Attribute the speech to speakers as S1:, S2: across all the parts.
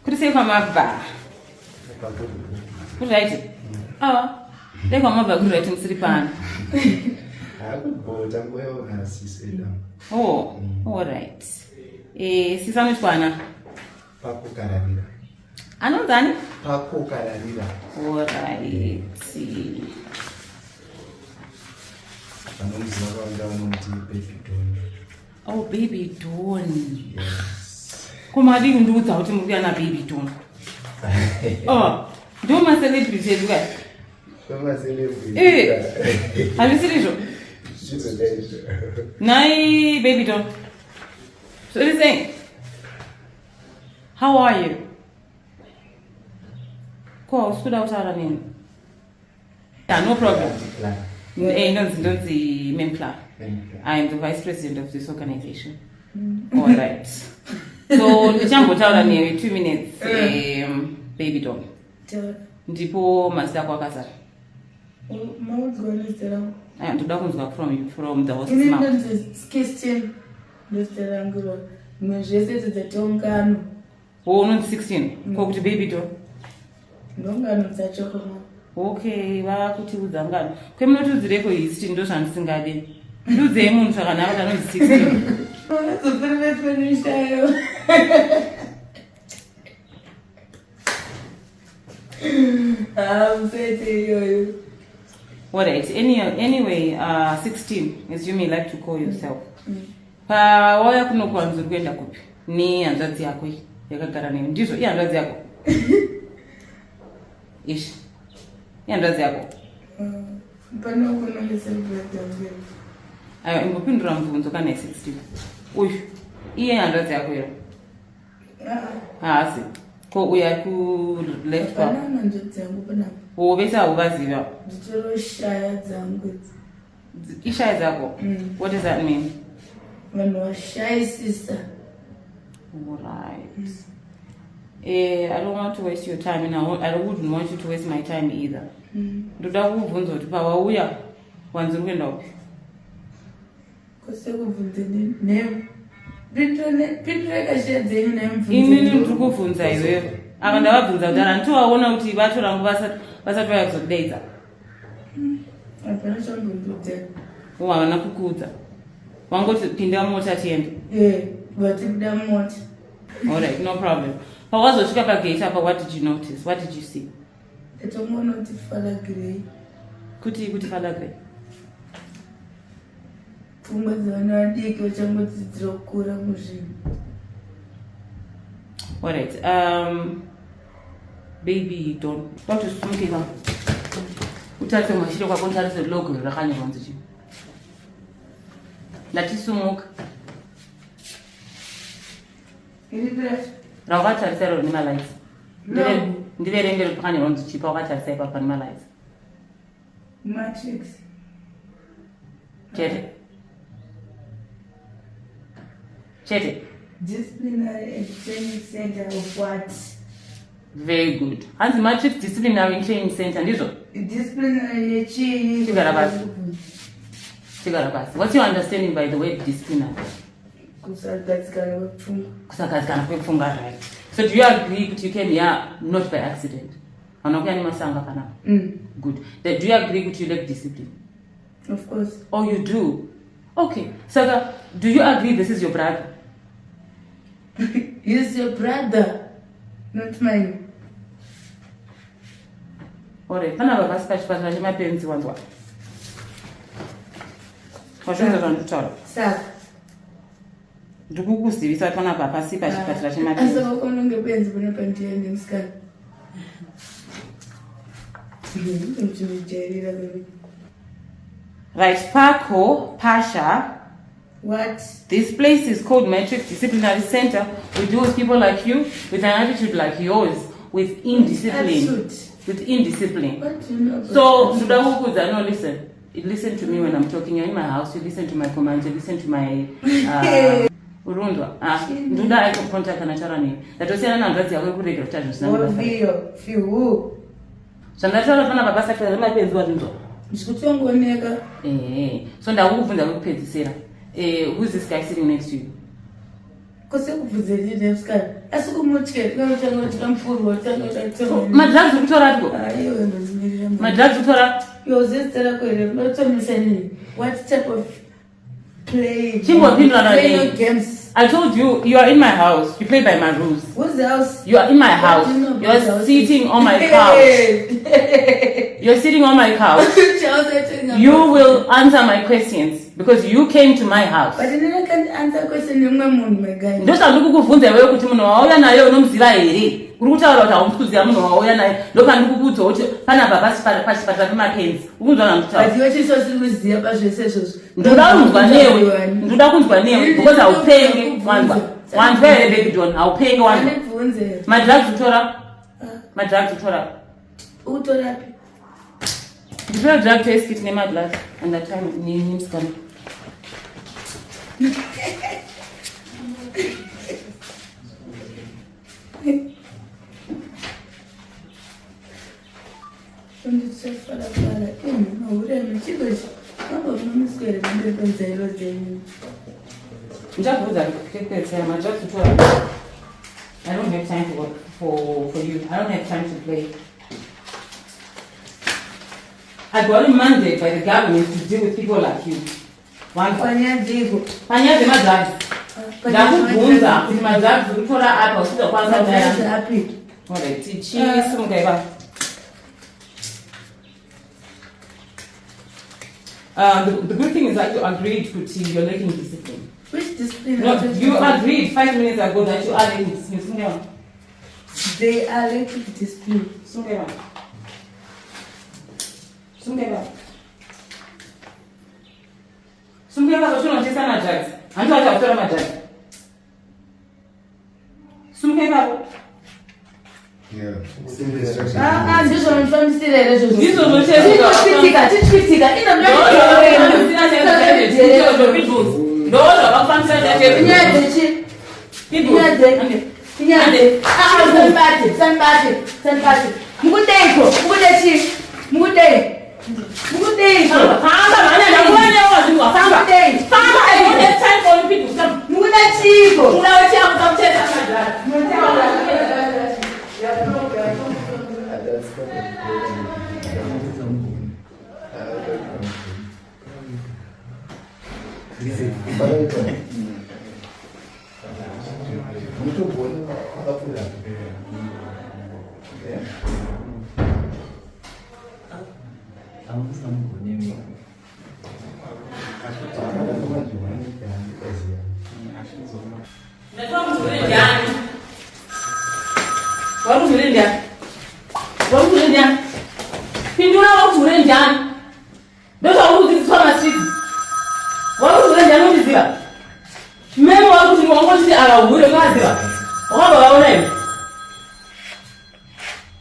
S1: Kuri sei kwamabva? Kuri right? Ah. Dai kwamabva kuri right musiri pano. Oh, all right. Eh, sisi anoitwa
S2: Pakukararira.
S1: Anonzani?
S2: Pakukararira.
S1: All right.
S2: Vanomuziva vanga vanomuti baby don.
S1: Oh, baby Dawn. Yes. Ko madii kundiudza kuti muri kuya na baby Dawn? Oh, ndo ma celebrity edu kai.
S2: Ma celebrity.
S1: Eh. Hazvisiri izvo.
S2: Zvizoda izvo.
S1: Nhai baby Dawn. So what are you saying? How are you? Ko hausi kuda kutaura neni? Yeah, no problem. Eh, ndonzi ndonzi Mempla. I am the vice president of this organization. All right. So ndichambotaura newe 2 minutes baby doll. Ndipo mazita ako akazara.
S3: Maudzwa nezita rangu.
S1: Aya, ndoda kunzwa from you from the horse's
S3: Ini
S1: mouth.
S3: ndonzi 16 ndozita rangu iro. Zvimwe zvese idzo dzatongano.
S1: Oh, unonzi 16. Ko kuti baby doll.
S3: Ndongano dzacho koma.
S1: Okay, vakutiudza ngano. Kwemunotiudzireko history ndozvandisingade. Ndiudzei munhu zvakanaka kuti anonzi 16.
S3: Unozopfurira twenishayo. Ah, musaite iyoyo.
S1: All right. Anyway, 16, as you may like to call yourself. Pawauya kuno kwanzi uri kuenda kupi? Nehanzvadzi yako iyi yakagara newe. Ndizvo ihanzvadzi yako? Ishi. Ihanzvadzi yako?
S3: Pano kunongesa brother.
S1: Ayo, imbopindura mubvunzo kana 16. Uyu, iye hanzvadzi yako iro. Haasi. Ko uyu ari ku left kwako?
S3: Hapana hanzvadzi dzangu panapa.
S1: Oh, vese hauvaziva.
S3: Nditori shaya dzangu idzi.
S1: Ishaya dzako? What does that mean?
S3: Vanhu vashayisisa.
S1: All right. Eh, I don't want to waste your time and I wouldn't want you to waste my time either. Ndoda kukubvunza kuti pawauya wanzi uri kuenda kupi?
S3: Kose kubvunza ne pindure kashiya dzenyu nemubvunzo.
S1: Inini ndiri kubvunza iwewe. Ava ndavabvunza kudhara handitovaona kuti bato rangu vasati vauya kuzokudaidza.
S3: Hapana chambondiudza.
S1: Oh, havana kukuudza. Wangoti pinda mumota tiende.
S3: Eh, vati buda mota.
S1: All right, no problem. Pawazosvika pagate apa, what did you notice? What did you see?
S3: Ndatongoona kuti Fala Grey.
S1: Kuti Fala Grey?
S3: Pfungwa dzevana vadiki vachangodzidzira kukura muzvinhu.
S1: All right. Baby, don't. What is something? Utarise mashure kwako nditarise logo rakanyorwa kunzi chii. Ndatisumuka. Raukatarisa iro rine malights. Ndiverengere kuti pakanyorwa kunzi chii pawakatarisa ipapo pane malights.
S3: Matrix.
S1: Chete. Chete.
S3: Disciplinary and Training Center of what?
S1: Very good. Hanzi Matrix Disciplinary and Training Center, ndizvo?
S3: Disciplinary yechii?
S1: Chigara pasi. Chigara pasi. What's your understanding by the word disciplinary?
S3: Kusagadzikana kwepfungwa.
S1: Kusagadzikana kwepfungwa, right. So do you agree kuti you came here not by accident? Hauna kuya nemasanga panapa? Good. Then do you agree kuti you lack discipline?
S3: Of course.
S1: Oh, you do? Okay. Saka, do you agree this is your brother?
S3: He's your brother, not mine.
S1: Alright, panapa pasi pachipatara chemapenzi wanzwa. Wazvinzwa zvandikutaura?
S3: Saka.
S1: Ndikukuzivisa kuti panapa pasi pachipatara chemapenzi.
S3: Asi wakononge benzi panapa ndiye musikana. Uchindijairira baby.
S1: Right, Paco, Pasha.
S3: What?
S1: This place is called Matrix Disciplinary Center. We deal with people like you, with an attitude like yours, with indiscipline.
S3: Attitude.
S1: With indiscipline.
S3: What do you know about
S1: So,
S3: attitude?
S1: ndoda kukuudza, no, listen. Listen to me when I'm talking. You're in my house. You listen to my commands. You listen to my... Urundwa. Ah, ndoda eye contact kana taura newe. Ndatosiyana nehanzvadzi yako yekuregera kuti zvinhu zvisina basa.
S3: Ovio, fihu.
S1: Zvandataura panapa basa kuita zvemapenzi wazvinzwa.
S3: Ndikutongoneka.
S1: Eh, so ndakukubvunza kwekupedzisira. Eh, who's this guy sitting next to you?
S3: Kose kubvunza inini musikana. Asi kumutya ndinotanga kutya mupurwa otanga kuda
S1: Madrugs ukutora atiko?
S3: Aiwe ndozimirira.
S1: Madrugs ukutora?
S3: Iwe zita rako here unotomisa nini? What type of play?
S1: Chimbopindura
S3: Play
S1: nani?
S3: no games.
S1: I told you, you are in my house. You play by my rules.
S3: Who's the house?
S1: You are in my house.
S3: What do you know
S1: You
S3: about the
S1: are
S3: house?
S1: sitting on my couch. You're sitting on my couch.
S3: Which house are you talking about?
S1: You will answer my questions because you came to my house.
S3: But then I can't answer question yemumwe munhu my guy.
S1: Ndosandiri kukubvunza iwewe kuti munhu wauya naye unomuziva here? Uri kutaura kuti haumusi kuziva munhu wauya naye. Ndopandiri kukuudza kuti panapa pasi pachipatara pemapenzi. Uri kunzwa zvandikutaura?
S3: But iwe chiso siri kuziva pazvese izvozvo.
S1: Ndoda kunzwa newe. Ndoda kunzwa newe because haupenge wanzwa. Wanzwa here baby John? Haupenge wanzwa.
S3: Andibvunze.
S1: Madrugs utora? Madrugs utora?
S3: Utorapi?
S1: Nditora drug test kit nemablood and that time nemusikana.
S3: Undichafarafara. Imi mahure chiko ichi. Mambo munomiswere pamberi penzairo dzenyu.
S1: Ndichabvunza kepedzera madrugs utora. I don't have time for you. I don't have time to play. I got a mandate by the government to deal with people like you. Wanzwa.
S3: Panyaya dziko.
S1: Panyaya dzemadrugs. Ndakubvunza kuti madrugs uri kutora apa usida kukwanisa
S3: Madrugs
S1: kudai.
S3: api?
S1: Alright, chisimuka ipapo. The good thing is that you agreed kuti you're lacking discipline.
S3: Which discipline?
S1: No, you agreed 5 minutes ago that you are lacking discipline. Simuka ipapo.
S3: They are lacking discipline.
S1: Simuka ipapo. Simuka ipapo. Simuka ipapo chinotesa madrugs. Handiti wacha kutora madrugs. Simuka ipapo.
S2: Yeah. Simple instruction.
S3: Ah, ah, ndizvo munofambisira here izvozvo?
S1: Ndizvo zvochezvo.
S3: Chichitika, chichitika. Ino Inyaya dzechi? Inyaya dze? Inyaya dze? Ah, ah, sanibate, sanibate, sanibate. Mukudeiko, mukude chi? Mukudei. Mukudeiko. Mukudei. Mukuda chiko.
S2: That's not Mutombona wakapfuura.
S1: Pindura wakuhure njani? Ndozvauri kudzidziswa mastreet. Wakuhure njani undiziva? Memo wakuti wangotiti akahure unovaziva? Wakabva vaona iwe?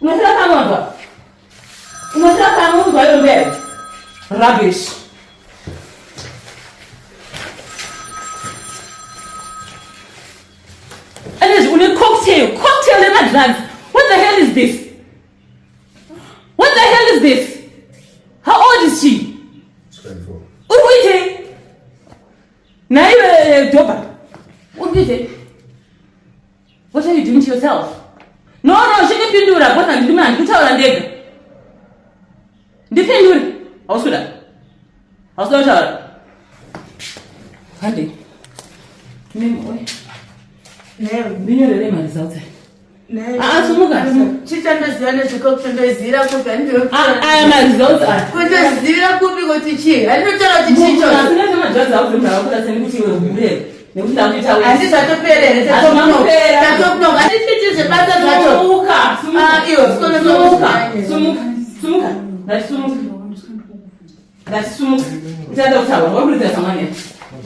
S1: Unofira pamwe wanzwa? Unofira pamwe unzwa iyo mberi? Rubbish. And une cocktail nemadrugs. What the hell is this? What the hell is this? How old is she?
S2: 24.
S1: Uri kuitei? Naiwe dopa. Uri kuitei? What are you doing to yourself? No, chindipindura because handidi handikutaura ndega. Ndipindure. Hausi kuda. Hausi kuda kutaura. Hande. Mimi oi.
S3: Newe.
S1: Ndinyorere maresults.
S3: Newe.
S1: Ah, sumuka.
S3: Chichandoziva nezvekokutondoziva kupi handiro.
S1: Ah, aya maresults aya.
S3: Kundozivira kupi kuti chii? Handinotaura kuti chii ichocho.
S1: Asina madrugs auze munhu akakuda seni kuti iwe hure. Nekuti ndakuita wese.
S3: Handi zvatopera here?
S1: Hazvinopera.
S3: Tatopnoka. Handichiiti zvebasa zvacho.
S1: Sumuka, sumuka.
S3: Ah, iwe, sikono
S1: Sumuka,
S3: sumuka.
S1: sumuka, sumuka. Ndati sumuka. Ndati sumuka. Uchada kutaura, wakuridza samani.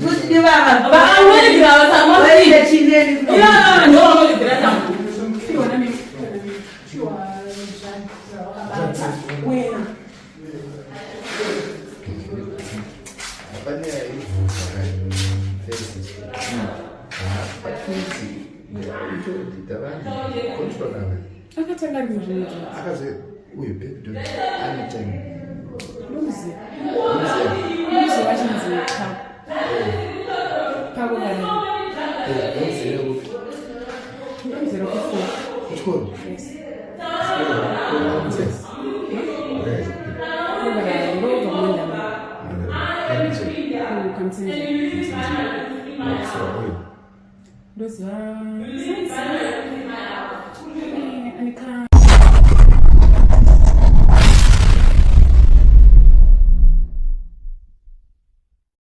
S3: Kuti ndivava.
S1: Vamwerigira samani.
S3: Vaite chineni.
S1: Ivava ndo vamwerigira samani.
S2: Pane aibvunza kani patinzi itodhita vanhu control
S4: Akatanga rini zvinoita?
S2: Akaze uyu baby don ane time.
S4: Ndomuziva.
S2: Unoziva?
S4: Ndomuziva achinzi Pako. Pako kana.
S2: Ndomuzera kupi?
S4: Ndomuzera kuchikoro.
S2: Kuchikoro?
S4: Yes.
S2: Kuchikoro.
S4: Ndobva kumandama. Kamtsinje. Ndoziva anika.